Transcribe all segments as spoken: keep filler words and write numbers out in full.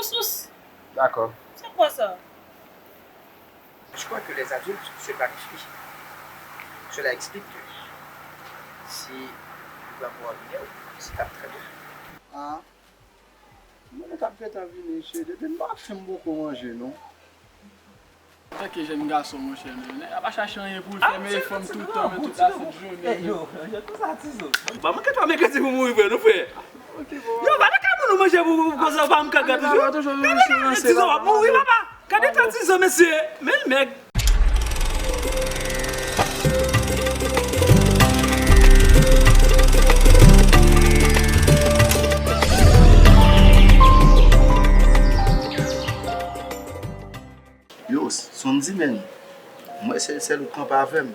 Sous. Dakò. Sa kwa sa? Je crois que les adultes se planifient. Cela explique que si ou pran pou an video, se tap trè byen. Ah. Mwen t ap gentan vini, cheri. Depi m pa fen m poko manje, non. Antanke jèn gason, monchè, men nèg la pa chache anyen pou l fè, men fanm tout tan, men tout la sent jounen. Yo, yo, tout sa ti zo. Ba mwen ket pa mèkredi pou mouri vre, non, frè. Yo, va nan kay moun ou manje pou, pou konsa, ou pa m kaka toujou. Gade nan ti zo, w ap mouri, papa. Gade tan ti zo, mesye. Men l mèg. Yo, Sondy, men. Mwen, se sèl ou kanpe avè m.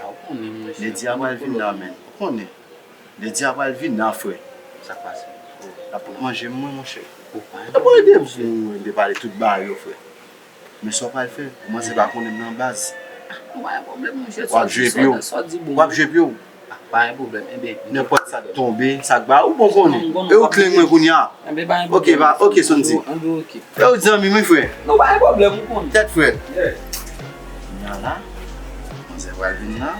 A, ou konnen, monchè. Ledi a pral vin la, men. Ou konnen. Ledi a pral vin la, frè. Sa k pase? L ap manje m, mwen, monchè. Ou pa... E bon, ede m pou mwen de pale tout bagay yo, frè. Men sa w pral fè, ou kòmanse pa konnen m nan baz. A, nou pa gen pwoblèm, monchè. W ap jwe pye w. W ap jwe pye w. A, pa gen pwoblèm. Enben, nenpòt sa k tonbe, sa k ba, ou bon konnen. E ou klè mwen kounye a. Enben, pa gen pwoblèm. Ok, pa, ok, Sondy. Enben, ok. E ou zanmi m wi, frè. Non, pa gen pwoblèm, ou konnen. Tèt frè. Yeah. Kounya la, manzè pral vin la.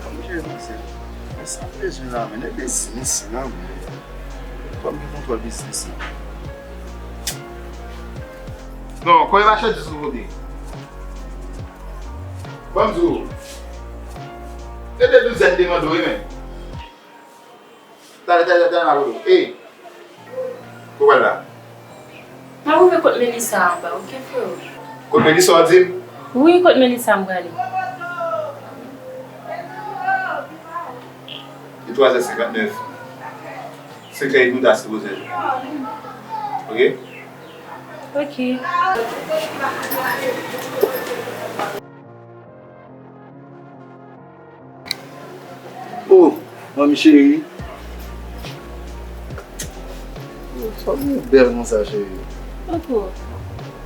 Kòm jere manzè. Men sa m bezwen la, men e biznis la, men. Fò m gen kontwòl biznis la. Non, konbyen machandiz ou pote? Ban m di w. Se de douzèn te mande w, wi, men. Talè, talè, talè, m ap rele w. Ey! Kote w pral la? M ap rive kot Melissa anba, ok, freo? Kot Melissa, w di m? Wi, kot Melissa m prale. Li twazè senkantnèf. Senk è edmi w ta sipoze jwenn. Ok? Ok. Oh, manmi cheri. Oh, sa w bèl konsa, cheri. Koko,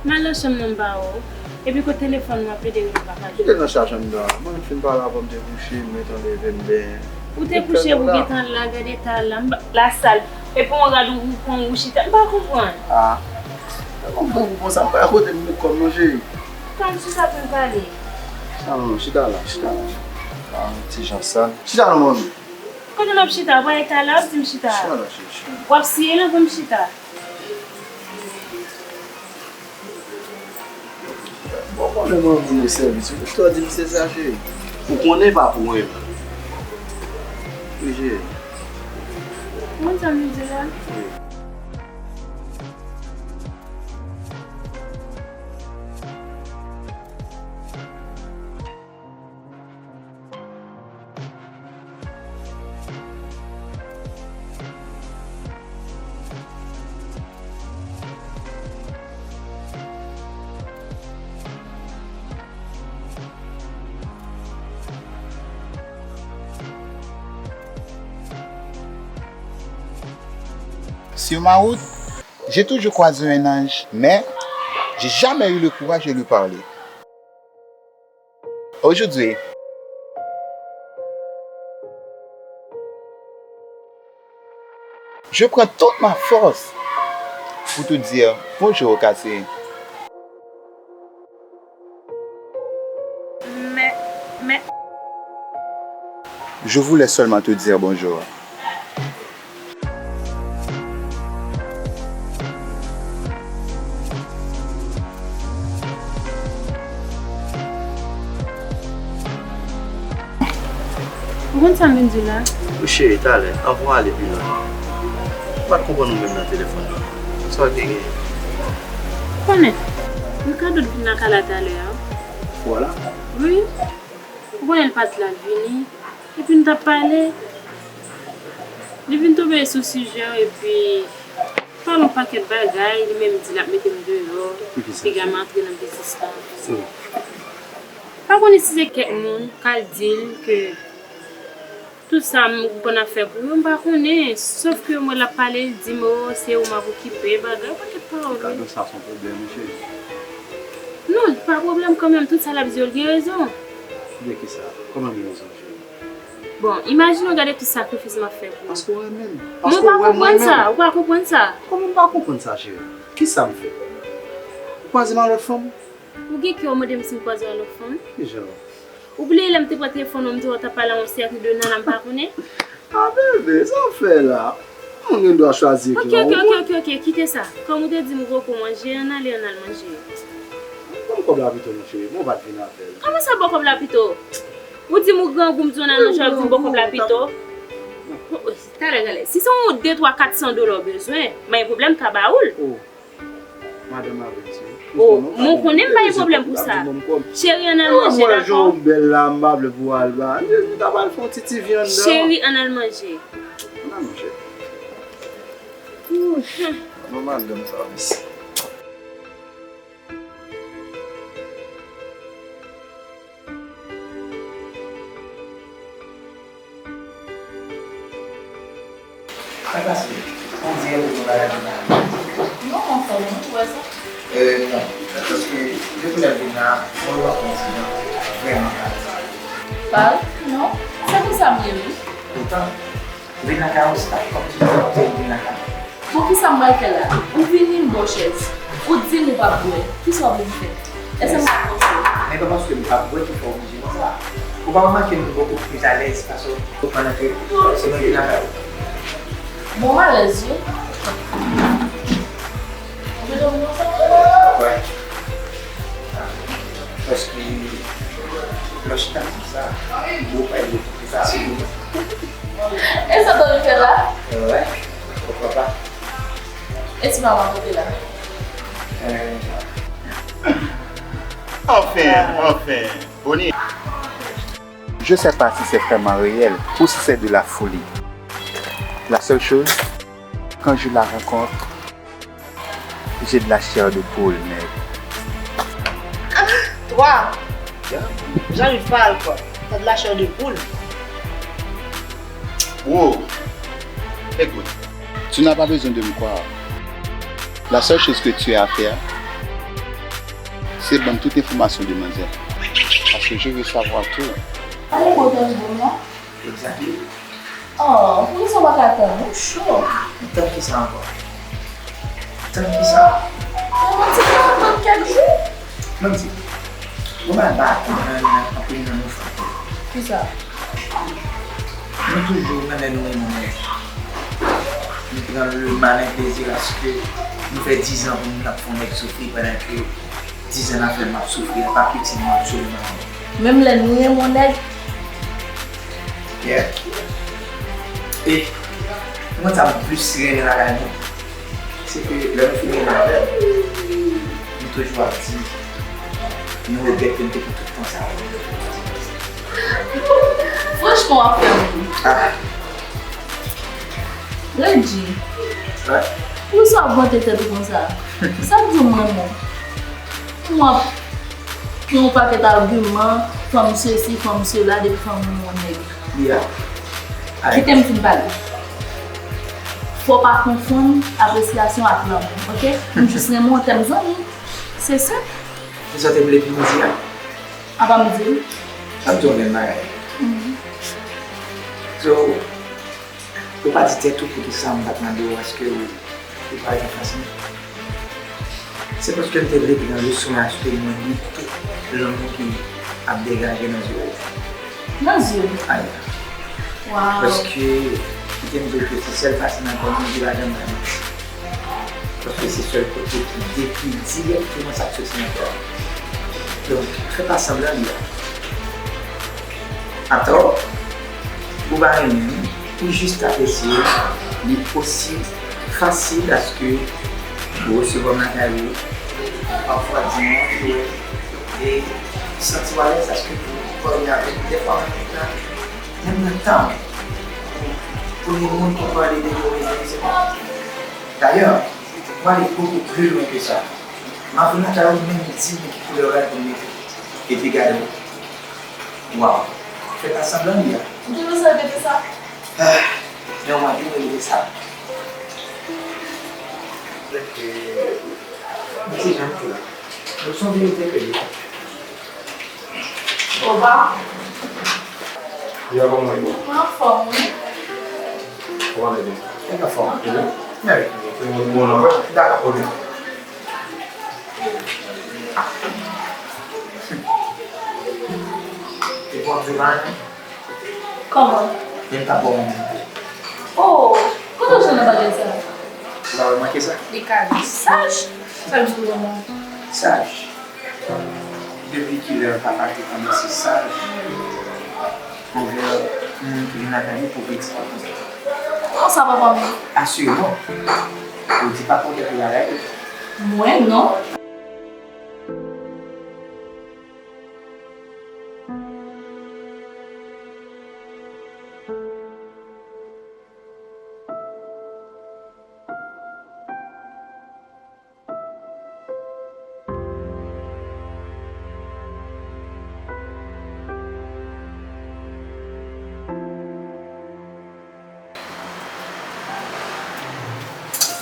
m al nan chanm nan m pa wè w. Epi kote telefòn mwen ap plede ri m pa ka jwenn. Kite nan chaj anndan. Mwen menm fin pale avè w, m te kouche, m gentan leve m benyen. Ou te kouche, ou gentan la, gade eta la, m pa, lasal. Epi yon rad ou pran ou chita, m pa konprann. Ah. Mwen konprann ou konsa, m pa kote m met kò m non, cheri. Tann chita pou n pale. Ah non, chita la, chita la. Ah, ti jan sal. Chita non, manmi. Kote m ap chita? Ou pa eta la, w ap di m chita. Chita la, cheri, chita. W ap siye l anvan m chita. Bon, konnen mwen vin nan sèvis ou, kisa w di m se sa, cheri? Ou konnen pa pou mwen. Wi, cheri. Ou konn sa m vin di la? Wi. Sur ma route, j'ai toujours croisé un ange, mais j'ai jamais eu le courage de lui parler. Aujourd'hui, je prends toute ma force pour te dire bonjour, Cassie. Mais, mais... Je voulais seulement te dire bonjour. Ou konn sa m vin di w la? Wi, cheri, talè, anvan w ale pi lwen. M pa t konprann ou menm nan telefòn nan. Sa w te genyen? Ou konnen, Ricardo t vin lakay la talè a. Vwala. Wi. Ou konnen l pa t la, l vini. Epi n t ap pale. Li vin tonbe sou sijè w epi pale yon pakèt bagay, li menm di l ap mete m deyò, piga m antre nan biznis la. Wi. Pa konnen si se kèk moun k al di l ke tout sa m konn ap fè pou yo, m pa konnen. Sof ke mwen l ap pale, l di m, o, se ou m ap okipe, bagay, yon pakèt pawòl, wi. Ricardo, sa se yon pwoblèm, wi, cheri. Non, li pa pwoblèm kanmenm, tout sa l ap di yo, l gen rezon. De kisa? Kòman l gen rezon, cheri? Bon, imajine w gade tout sakrifis m ap fè pou ou. Paske w renmen m. Mwen pa konprann sa, ou pa konprann sa. Kòman m pa konprann sa, cheri? Kisa m fè? Ou kwaze m ak lòt fanm? Ou gen kè w mande m si m kwaze w ak lòt fanm? Kijan? Ou bliye lè m te pran telefòn ou, m te wè w t ap pale a yon sèk de nana m pa konnen? Ah, bebe, sa w fè la? Moun gen dwa chwazi ekri yon... Ok, ok, ok, ok, ok, kite sa. Kòm ou te di m ou poko manje, ann ale, ann al manje. Ban m kòb la pito, non, cheri. Bon, w pa t vin avè l. Kòman sa, ban w kòb la pito? Ou di m ou grangou, m di w ann al manje, w ap di m ban w kòb la pito. Talè, talè. Si se yon de, twa, kat san dola w bezwen, m pa gen pwoblèm, m ka ba ou l. Oh, madanm avèti. Oh, mwen konnen m pa gen pwoblèm pou sa. Cheri, ann al manje, dakò? Mwen jan w bèl la, m pa vle pou w al ba. Li ta pral fè yon ti ti vyann nan. Cheri, ann al manje. Ann al manje. Ouch, non, madanm sa, mesye. Sa pase? On dirè ou gen bagay pou mwen. Non, anfòm, ou wè sa? Euh, non. Paske depi lè m vin la, mwen wè kontinan vrèman kalm. Kalm? Non. Se konsa m ye, wi. Poutan, vin lakay ou, se pa kòmsi se ou te vin lakay. Bon, kisa m pral fè la? Ou vini, m ba w chèz. Ou di m ou p ap bwè. Kisa w vle m fè? Èske m ka fòse w? Men pa paske m p ap bwè ki fè w oblije konsa. Ou pa remake m beaucoup plus à l'aise pase w pandan ke se mwen ki lakay ou. Bon, m alèz, wi. Ou vle dòmi konsa? Wè. Paske lè w chita konsa, ou pa vle fasilman. E sa w anvi fè la? Wè, poukwa pa? E ti mama kote la? Euh. Enfin, enfin, Bonnie. Je sais pas si c'est vraiment réel ou si c'est de la folie. La seule chose, quand je la rencontre, j'ai de la chair de poule, nèg. Toi, Jean-Yves, parle quoi? T'as de la chair de poule. Wow. Écoute. Tu n'as pas besoin de me croire. La seule chose que tu as à faire, c'est ban m tout enfòmasyon de manzè. Paske je veux savoir tout. Ou kontan m bon non? Exactly. Oh, poukisa w pa ka tann? Ou cho. Tann kisa ankò? Tann kisa? Mwen di w ap tann kèk jou. Mwen di, mwen pa konprann anpil nan nou fè. Kisa? Nou toujou nan lè nou renmen yon nèg. Nou pran le malin plezi aske nou fè dizan pou nou ap fè yon nèg soufri pandan ke dizan n ap fè m ap soufri, apa piti nou ap tchwe nou. Menm lè nou renmen yon nèg. Yeah. E mwen sa m plis renmen lakay nou, se ke lè nou fin renmen avè l, nou toujou ap di nou regrèt ke nou te pran tout tan sa yo. Franchman, w ap fè m ri. Ah. Reggie, poukisa w ap vante tèt ou konsa? Sa k di w m renmen w? Pou w ap gen yon pakèt agiman, fanm sesi, fanm sela, depi fanm renmen yon nèg. Kite m fin pale. Fò w pa konfonn apresyasyon ak lanmou, oke? M jis renmen w antann zanmi. Se senp. Kisa w te vle pou m di a? Apa m di l? Sa m di w yon grenn bagay. So, ou pa di tèt ou poukisa m pa t mande w èske ou, ou pa gen fas mwen. Se paske m te vle pran leson aske mwen li tout lanmou ki ap degaje nan zye w. Nan zye w? Aya. Wow. Paske, kite m di w ke se sèl fason nan kò mwen ki pa janm ka mèsi. Paske se sèl kote ki dekri dirèkteman sa k soti nan kè a. Donk, fè pa sanblan li a. Atò, ou pa renmen m, ou jis apresye li posib, fasil aske ou resevwa m lakay ou, pafwa di m, e santi w alèz aske pou pale avè m. Dèfwa menm nan, menm nan tan, premye moun ki pale de move zanmi se mwen. Dayè, mwen ale bokou pli lwen ke sa. M ap vin lakay ou, menm di m ki koulè rad pou m mete. Epi gade w. Waw. Fè pa sanblan li a. Ou te bezwen repete sa? Ah, men w mande m repete sa. Mwen se jan m te la. Nou se yon verite ke li ye. Oba. Yo, kòman w ye? Mwen anfòm, wi. Kòman w ye? Mwen anfòm. Mwen bon, non. Dakò, ok. E pou w ap di mwen? Kòman? Men m ta ba w yon. Oh, kote w jwenn nan bagay sa? Ou pa wè manke sa? Li ka di saj. Sa l di pou mwen? Saj. Depi kilè papa te kòmanse saj anvè moun ki vin lakay li pou pitit li konsa? Non, sa papa m. Asireman, ou di papa w kèk bagay. Mwen, non.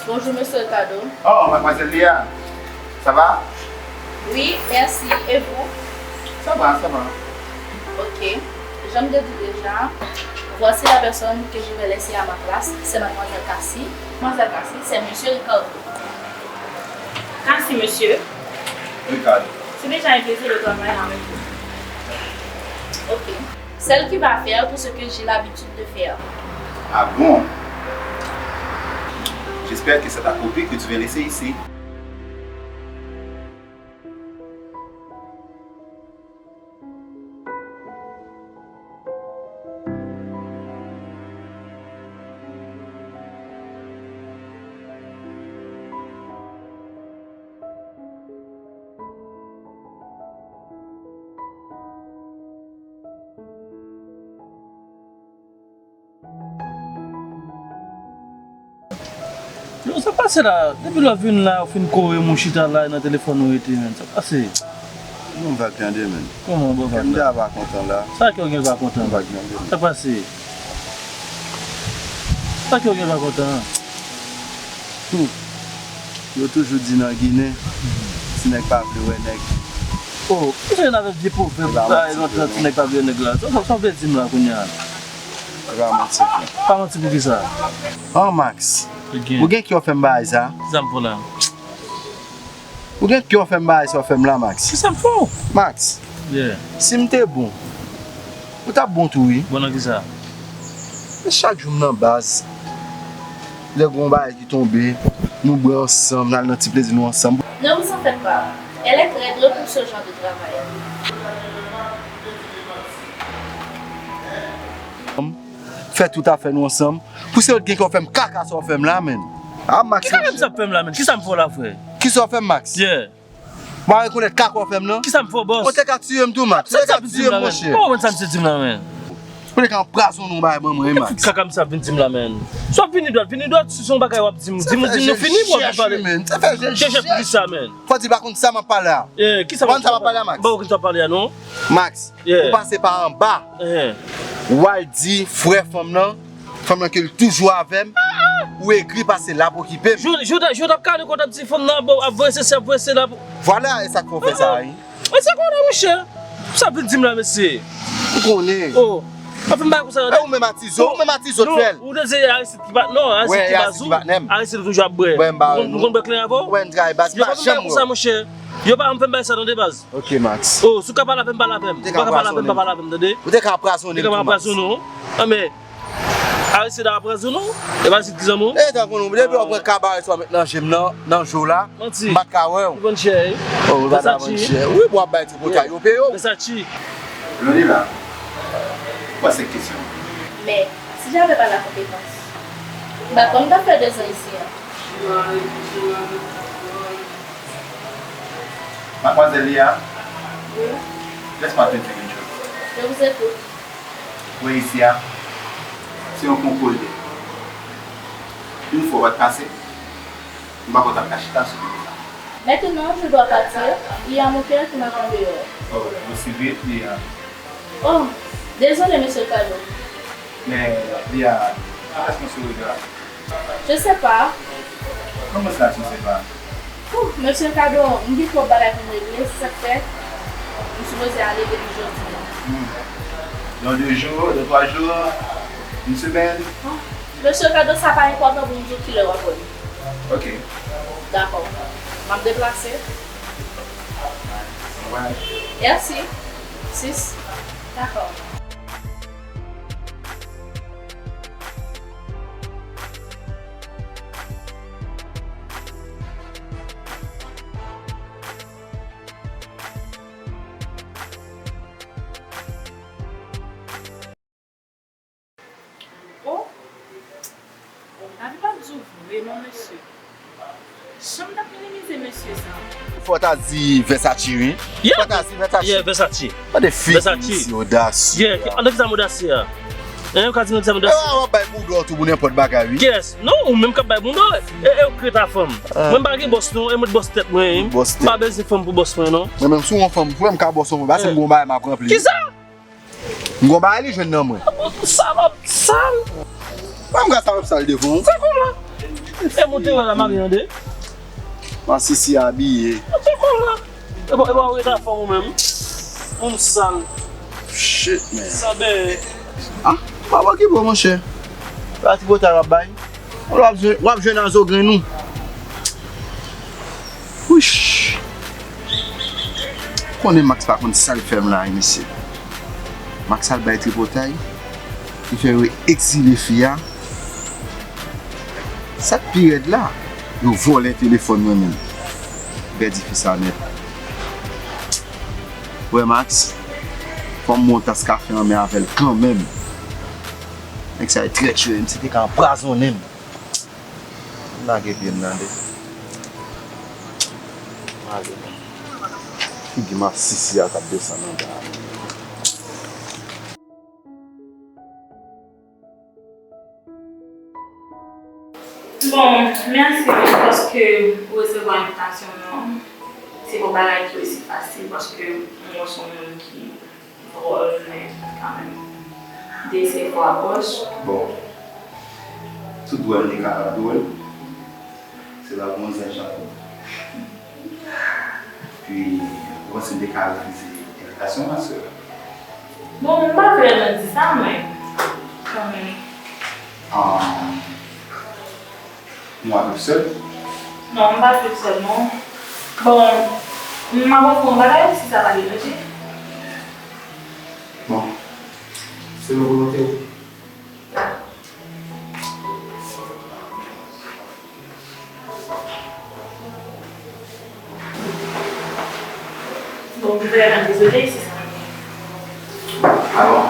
Bonjour, monsieur Ricardo. Oh, mademoiselle Léa. Ça va? Oui, merci. Et vous? Ça va, ça va. Ok. Je me dédie déjà. Voici la personne que je vais laisser à ma place. C'est mademoiselle Cassie. Mademoiselle Cassie, c'est monsieur Ricardo. Cassie, monsieur. Ricardo. C'est déjà un plaisir de travailler avec vous. Ok. Celle qui va faire tout ce que j'ai l'habitude de faire. Ah bon? J'espère que c'est ta copie que tu viens laisser ici. Yo, sa pase la? Depi lè w vin la, ou fin kore m, ou chita la, e nan telefòn ou rete, menn. Sa pase? Bon, m va tande, menn. Kòman bon vag la? M ta va kontan la. Sa ke w gen pa kontan? M va tande. Sa pase? Sa ke w gen pa kontan? Hmm. Yo toujou di nan Ginen, ti nèg pa vle wè nèg. Oh, ou se yon avèk vye pwovèb sa, e lontan ti nèg pa vle wè nèg la. Sa, sa, sa w vle di m la kounye a? E pa manti, frè. Pa manti pou ki sa? Oh, Max. Ou gen kè w fè m bagay sa? Ki sa m fè w la? Ou gen kè w fè m bagay sa w fè m la, Max? Ki sa m fè w? Max, yeah, si m te bon, ou t ap bon tou, wi. Bon nan ki sa? E chak jou m nan baz, lè gon bagay ki tonbe, nou bwè ansanm, n al nan ti plezi nou ansanm. Ne vous en faites pas, elle est très drôle pour ce genre de travail. Fè tout afè nou ansanm. Pou se yo t gen kè w fè m kaka sa w fè m la, menn. Ah, Max. Ki kaka m sa fè m la, menn? Ki sa m fè w la, frè? Ki sa w fè m, Max? Yeah. M pa rekonèt kaka w fè m nan. Ki sa m fè w, bòs? Ou te ka tiye m tou, Max. Ou te ka tiye m, monchè. Ou konprann sa m se di m la, menn? Ou te ka anpwazonnen yon bagay ban mwen, wi, Max. Kaka m sa vin di m la, menn. Si w ap vini dwat, vini dwat, si se yon bagay w ap di m, di m, di m nou fini, pou w ap vin pale. Chèche plis sa, menn. Fò di pa konn sa m ap pale a. Eh, ki sa m ap pale a, Max? Ba w konn sa w ap pale a, non? Max, ou pase pa anba. Ou al di frè fanm nan, fanm nan ke l toujou avè m, ou egri pase l ap okipe m. Jou, jou, jou t ap kale kò t ap di fanm nan ap, ap voye sesi, ap voye sela. Vwala, e sa k fè w fè sa, wi. Mwen se konnen, monchè. Sa vin di m la, mesye. Ou konnen. Oh. Ap fè m bagay konsa, tande. E ou menm a Tizo, ou menm a Tizo t fè l. Ou te se Aristide ki pa, non, Aristide ki pa sou. Aristide toujou ap bwè. Ou konn bwè kleren avè w? Yo pa fè m bagay konsa, monchè. Yo pa fè m bagay sa, tande, baz. Ok, Max. Oh, si w ka pale avè m, pale avè m. Ou pa ka pale avè m, pa pale avè m, tande. Ou te ka anpwazonnen m tou, Max. Ou te ka anpwazonnen w. Ah, men, Aristide ap anpwazonnen w. E pa Aristide ki zanmi w. E, tankou nou, depi w pran kabarè sa w met nan je m nan, nan je w la, m pa t ka wè w. Ou vann chè, wi. Oh, ou pa ta vann chè. Wi, pou w ap bay tripotay yo peye w. Versace. Blondie la, ou pa se kesyon. Mais, si j'avais pas la compétence, m pa konn ta fè dezan isi a. Mademoiselle Léa, oui, laisse-moi te dire une chose. Je vous écoute. Ou wè isi a, se yon konkou l ye. Yon fwa w pa t pase, m pa kwè w t ap ka chita sou biro sa. Maintenant, je dois partir. Il y a mon père qui m'attend dehors. Oh, aussi vite, Léa. Oh, désolé, monsieur Kado. Men, Léa, kilès mesye Rodrigue la? Je sais pas. Kòman sa, tu sais pas? Ouh, mesye Kado, m gen twòp bagay pou m regle, se sa k fè m sipoze ale depi jodi a. Hmm. Dans deux jours, dans trois jours, une semaine. Mesye, kado sa pa enpòtan pou m di w kilè w ap wè m. Ok. Dakò. M ap deplase. Alright. Mèsi. Sis. Dakò. Oh! Lavi p ap di w vre non, mesye. Jan m t ap minimize mesye sa. Fò w ta di Versace, wi. Yeah. Fò w ta di Versace. Yeah, Versace. Gade figi, Versace. Misye odasye. Yeah, an ki zam odasye a? Hein, ou ka di m ki zam odasye? Ewa, w ap bay bouda w tou pou nenpòt bagay, wi. Yes. Non, ou menm k ap bay bouda w. E, e ou k ret a fanm. Ah. Mwen m pa gen bòs non, e mwen t bòs tèt mwen, wi. Bòs tèt. M pa bezwen fanm pou bòs mwen non. Mwen menm si w yon fanm vre, m ka bòs w, men pa si m gon bagay m ap ranpli. Kisa? M gon bagay li jwenn nan mwen. Salòp sal. Pa m ka salòp sal devan w. Se konla. E moute wè la mari ande. Masisi abiye. Se konla. E bon, e bon, ou ret a fanm ou menm. Moun sal. Shit, man. Sa ben. Ah, pa okipe w, monchè. Pa tripotay w ap bay. W ap jwe-, w ap jwe nan zo grenn ou. Wouch! Konnen Max pa konn sa l fè m la, mesye. Max al bay tripotay, li fè yo egzile fi a. Sa k pi rèd la, yo vòlè telefòn mwen menm. Pèdi fi sa nèt. Wè Max, fò m bon tas kafe anmè avè l kanmenm. Nèg sa e trèt yo ye, m si te ka anpwazonnen m. M lage pye m nan de. M ale. Figi masisi a k ap desann anba a. Bon, mèsi paske ou resevwa envitasyon m nan. Se pa yon bagay ki resi fasil paske mwen se yon moun ki dròl, men kanmenm, de se fwa pwòch. Bon, tout dwòl li kapab dwòl, se pa bon zanj ankò. Pi, ou panse m te ka refize envitasyon, ma sè? Bon, m pa vrèman di sa, men kanmenm. Ah. Nou ap viv sèl? Non, m pa viv sèl, non. Bon, m ap ofri w yon bagay, si sa pa deranje. Bon, selon volonte w. Dakò. Bon, m vrèman dezole, si sa. Ah bon?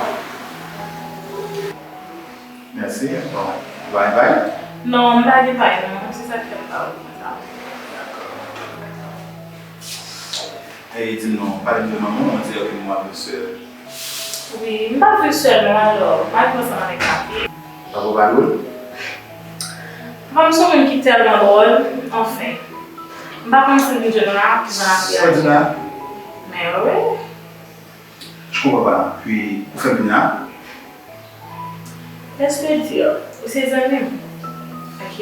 Mèsi. Bon, bay bay. Non, m pa gen bay non. Se sa k fè m pa wè w konsa. Dakò. E di m non, pale m de manman w, on dirè ke nou ap viv sèl. Wi, m pa viv sèl non, alò, m ap viv ansanm avèk papi. Papa w pa dwòl? Papa m se yon moun ki tèlman dwòl, anfen. M pa konn si m jwenn la, ki jan l ap reyaji. Sa w di la? Men wi. Je comprends pas. Puis, ou fè m vin la? Laisse-le dire, ou se zanmi m. Ok?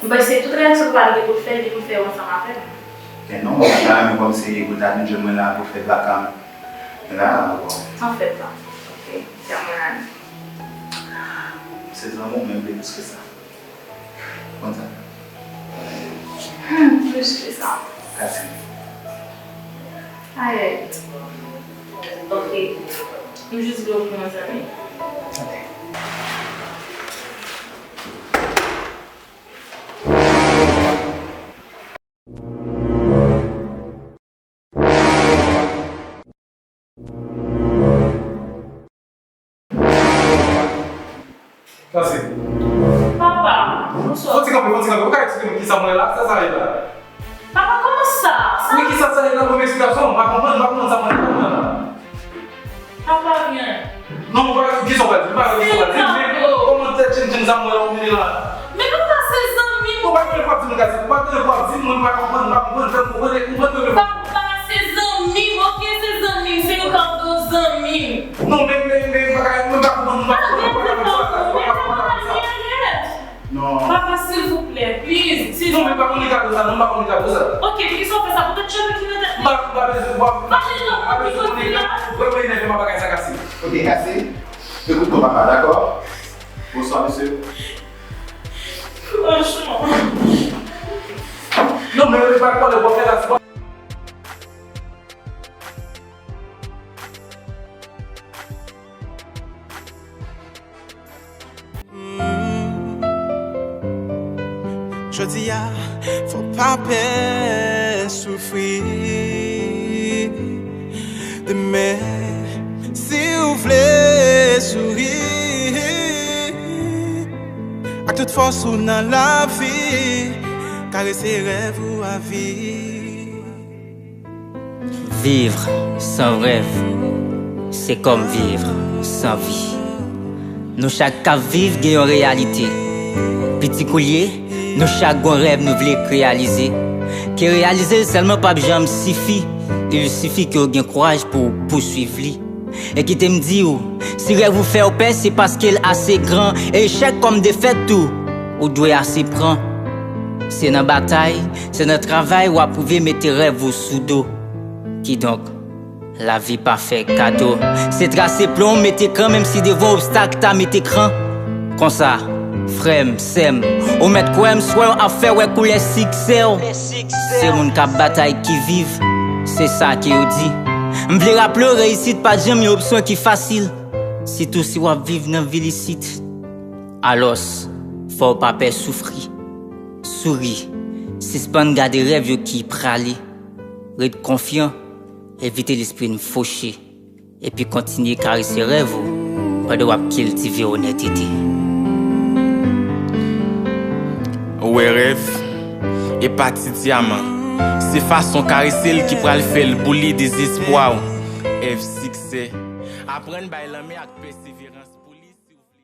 M panse tout reyaksyon papa m gen pou l fè, li pou l fè yo ansanm avè m. Men non, mwen pa ta renmen kòmsi pou l ta vin jwenn mwen la pou fè baka m la, bon. Anfèt, ok, fè mwen ale. Se zanmi w, men m vle plis ke sa. Konn sa. Hmm, plis ke sa. Kase. Alright. Ok. M jis vle w pou yon zanmi. Ok. Pase. Papa, bonswa. Fò ti kanpe, fò ti kanpe. Ou ka eksplike mwen kisa m wè la? Sa sa ye la? Papa, kòman sa? Sa... Wi, kisa sa ye la? Ban m eksplikasyon. M pa konprann, m pa konprann sa m wè la. Papa, vyen. Non, mwen pa wè kisa w pral di. Mwen pa wè kisa w pral di. Men kòman tèt chenn chenn sa m wè la ou mete la? Men papa, se zanmi m. Ou pa konnen pou w ap di mwen, Kati. Ou pa konnen pou w ap di mwen, mwen pa konprann, mwen pa konprann, fè m konprann, konprann, konprann. Papa, se zanmi m, ok? Se zanmi m, se Ricardo zanmi m. Non, men, men, men, bagay, mwen pa konprann, mwen pa konprann, mwen pa konprann sa, mwen pa konprann sa. Non. Papa, silvouplè, please, silvouplè. Non, men pa konn Ricardo sa, non, pa konn Ricardo sa. Ok, poukisa w fè sa? Poutèt cheve ki nan tèt li? M pa, m pa bezwen, m pa, m pa bezwen konnen, vrèman enève m a bagay sa, Kati. Ok, Cassie, écoute ton papa, d'accord? Bonsoir, monsieur. Franchman. Non, men yo te pral pale, w ap fè la, se pa Jodi a, fò pa pè soufri. Demen, si w vle souri, ak tout fòs ou nan lavi, karese rèv ou a vi. Vivre sans rêve, c'est comme vivre sans vie. Nou chak k ap viv gen yon reyalite. Piti kou l ye, nou chak gon rèv nou vle k reyalize. Ke reyalize l sèlman p ap janm sifi, il sifi ke w gen kouraj pou w pouswiv li. E kite m di w, si rèv ou fè w pè, se paske l ase gran. E echèk kòm defèt tou, ou dwe ase pran. Se nan batay, se nan travay w ap rive mete rèv ou sou do. Kidonk, lavi pa fè kado. Se trase plan w mete kan, menm si devan w obstak ta mete kran. Konsa, frè m, sè m, ou mèt kwè m, swè w ap fè wè koulè siksè w. Se moun k ap batay ki viv, se sa ke yo di. M vle raple w, reyisit pa t janm yon opsyon ki fasil, sitou si w ap viv nan vil isit. Alòs, fò w pa pè soufri. Souri, sispann gade rèv yo ki prale. Ret konfyan, evite lespri n foche, epi kontinye karese rèv ou pandan w ap kiltive onètete. Ou wè rèv, e pa ti dyaman. Se fason w karese l ki pral fè l boule dezespwa w. Èv siksè. Aprann bay lanmen ak pèseverans pou li si w vle.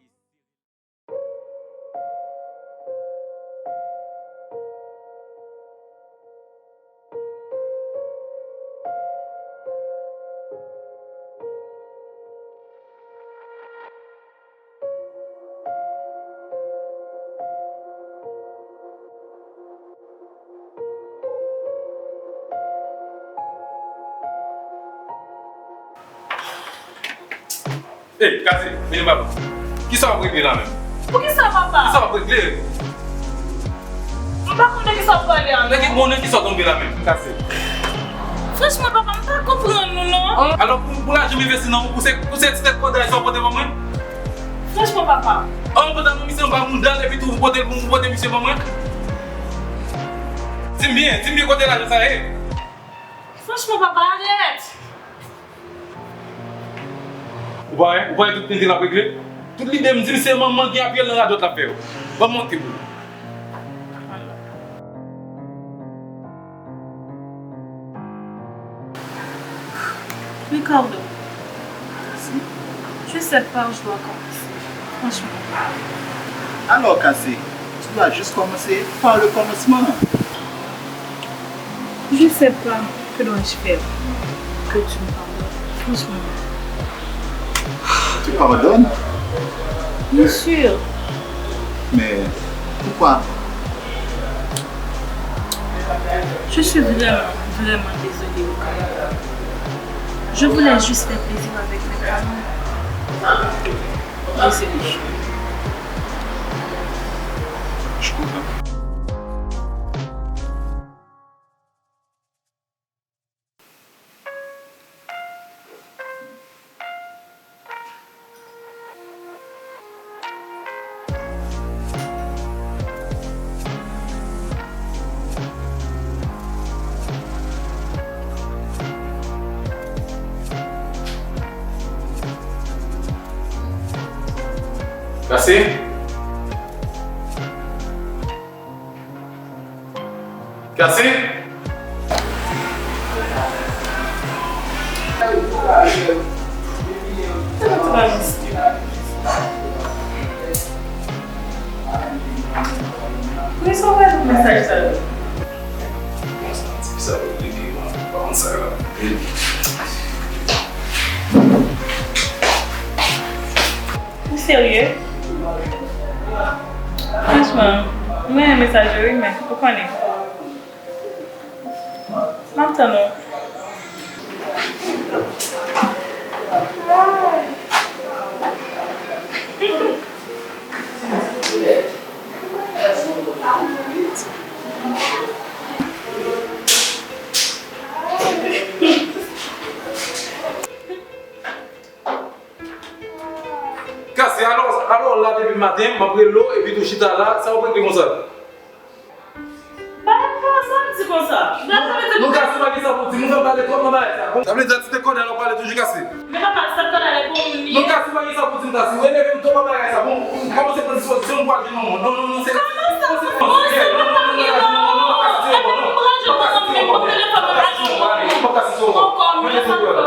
Ey, Kati, vini papa. Kisa w ap regle la menm? Poukisa papa? Kisa w ap regle? M pa konn de kisa w ap pale a non. Nan ki, bon, nan kisa w tonbe la menm, Kati? Franchman papa, m pa konprann ou non. Alò pou, pou lajan m envesti nan ou, pou se, pou se ti tèt kòdray sa w pote ban mwen? Franchman papa. An w pote nan misye anba mouda l epi tou ou pote l pou ou pote misye ban mwen? Di m byen, di m byen kote lajan sa ye? Franchman papa, arèt! Ou pa wè, ou pa wè tout tenten l ap regle? Tout lide m di m se manman gen apyèl nan radòt l ap fè yo. Ban m montre pou ou. Ricardo, je sais pas où je dois commencer, franchement. Alors, Cassie, tu dois juste commencer par le commencement. Je sais pas que dois-je faire que tu me pardonnes, franchement. Tu pardonnes? Bien sûr. Mais pourquoi? Je suis vraiment, vraiment désolée, Ricardo. Je voulais juste faire plaisir avec mes parents. Désolée. Je comprends. Kase? Kase? Poukisa w voye tout mesaj sa yo? Ou serye? Franchman, m renmen mesaj yo wi, men ou konnen. M ap tann ou. Maten, m ap rele w, epi tou chita la, sa w ap regle konsa? Bagay konsa, m di konsa. Nou ka sou bagay sa pou di, moun nan pale twòp nan bagay sa. Sa vle di, ti te kòdal w ap pale toujou kase. Men papa, ti te kòdal e pou m li. Nou ka sou bagay sa pou di, m ta si w eleve m twòp nan bagay sa. Bon, m kòmanse pran dispozisyon, m pral jwenn yon moun. Non, non, non, se... Kòman sa? Non, se pa bagay, non, non, non, non, non, non, non, pa ka site yon moun, non. Pa ka site yon moun, pa ka site yon moun, pa ka site yon moun. Ankò, mwen sa m fè pou ou.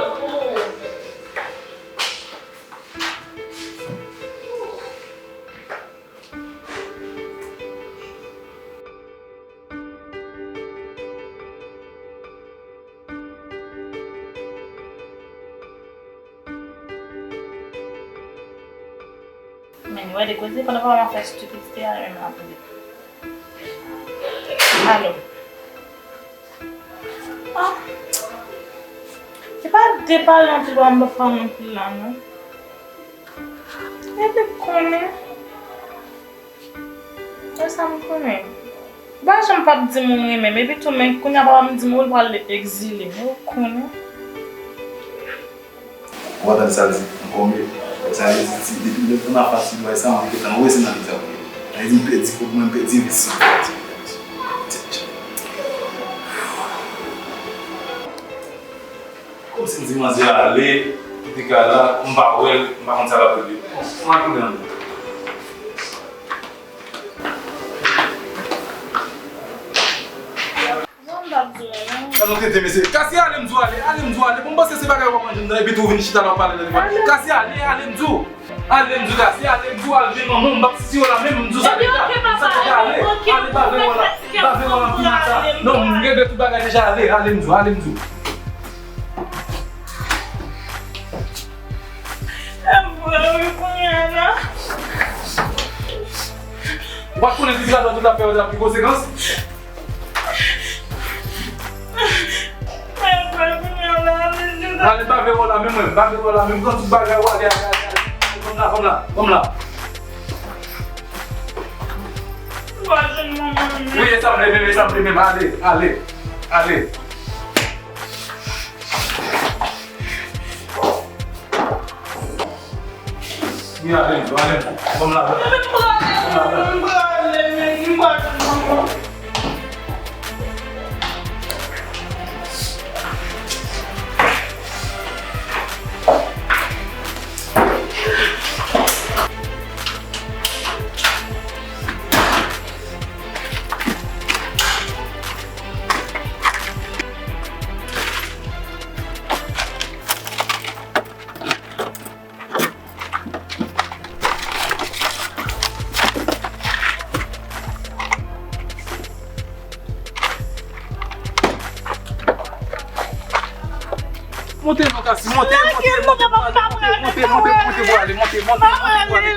Men, wè de koze, pandan papa m ap fè stupidite a, men m ap vin. Alo. Ah. Se pa de pale anpil, m ap pale anpil la, non. Epi konnen. E sa m konnen. Ou pa janm p ap di m ou renmen m. Epi tou, men kounye a papa m di m ou l pral egzile. Men ou konnen. Ou pa tande sa l di ankò, men sa vle di, ti, depi lè tan nan fasil, bay sa, mwen gentan wè se nan li sa pou ye. Sa vle di, m pèdi kòb mwen, m pèdi envestisman. Kòmsi m di manzè ale, kite kay la, m pa wè l, m pa konn sa l ap regle. Bon, m al tounen anndan. Sa nou tete, mesye. Kasi, ale m di w ale, ale m di w ale. Bon, m panse se bagay w ap manje m nan, epi tou w vin chita la w ap pale nan telefòn. Kasi, ale, ale m di w. Ale m di w, Kasi, ale m di w al jwenn manman w, m p ap sisire w la menm, m di w sa deja. Sa deja, ale, ale bave wòl la, bave wòl la, m fini sa. Non, m regle tout bagay deja, ale, ale m di w, ale m di w. E vre wi, kounye a la. Ou pa t konnen depi la, tout la fè yo t ap gen konsekans? E vre, kounye a la, ale, ale, bave wòl la, men mwen, bave wòl la, men m pran tout bagay ou, ale, ale, ale, ale, ale, ban m la, ban m la, ban m la. Ou pa jwenn manman m. Wi, e sa m vle menm, e sa m vle menm, ale, ale, ale. Wi, ale m di w, ale m di w. Ban m lajan. M prale, m prale, men m prale. Monte non, Kasi, monte, monte, monte pou ale, monte, monte, monte pou ale, monte, monte, monte pou ale.